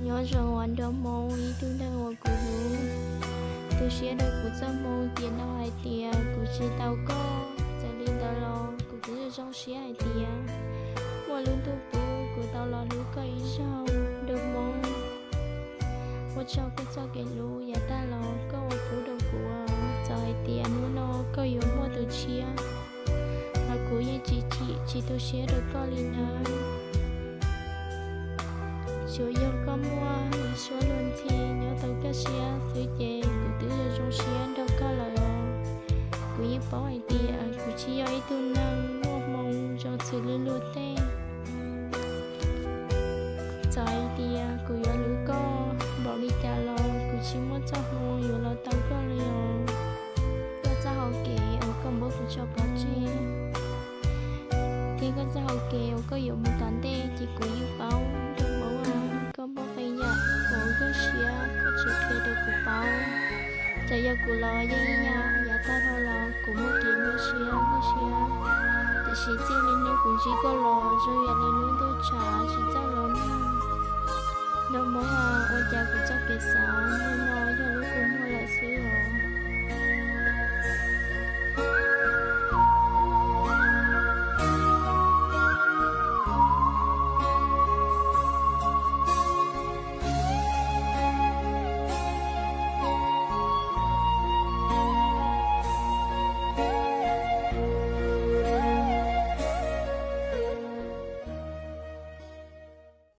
Nyob zoo os nraug Hmoob, ib tug neeg uas kuv hlub. Tu siab rau kuv txoj hmoo tias no hais tias kuv tsis tau koj. Txawm li ntawd los kuv twb zoo siab hais tias muaj lub ntuj pub kuv tau los hlub koj ib zaug nraug Hmoob. Ua tsaug koj txoj kev hlub yav tag los koj ua pub rau kuv, txawm hais tias hnub no koj yuav muaj tus tshiab, los kuv yeej tsis chim tsis tu siab rau koj li nawb. Tsuas yog koj muaj ib suab luag ntxhi nyob tau koj siab xwb ces kuv twb zoo siab nrog koj lawm. Kuv yeej paub hais tias kuv tsis yog ib tug neeg muaj hmoo zoo xws li luag tej. Txawm hais tias kuv yuav hlub koj npaum li cas los kuv tsis muaj txoj hmoo yuav los tau koj li os. Koj txoj hau kev uas koj muab kuv tso pov tseg, thiab koj txoj hau kev uas koj yuav mus tom ntej ces kuv yeej paub nraug Hmoob, koj muaj qee yam uas koj siab koj tsis qhia rau kuv paub. Txawm yog kuv los yeej ib yam, yav tag dhau los kuv muaj kev nyuaj siab nyuaj siab, tiam sis txij li hnub kuv ntsib koj los zoo yam li lub ntuj tshav tsis txawj los nag. Nraug Hmoob, ua cas kuv txoj kev xav hnub no yog lub kua muag lawm xwb os.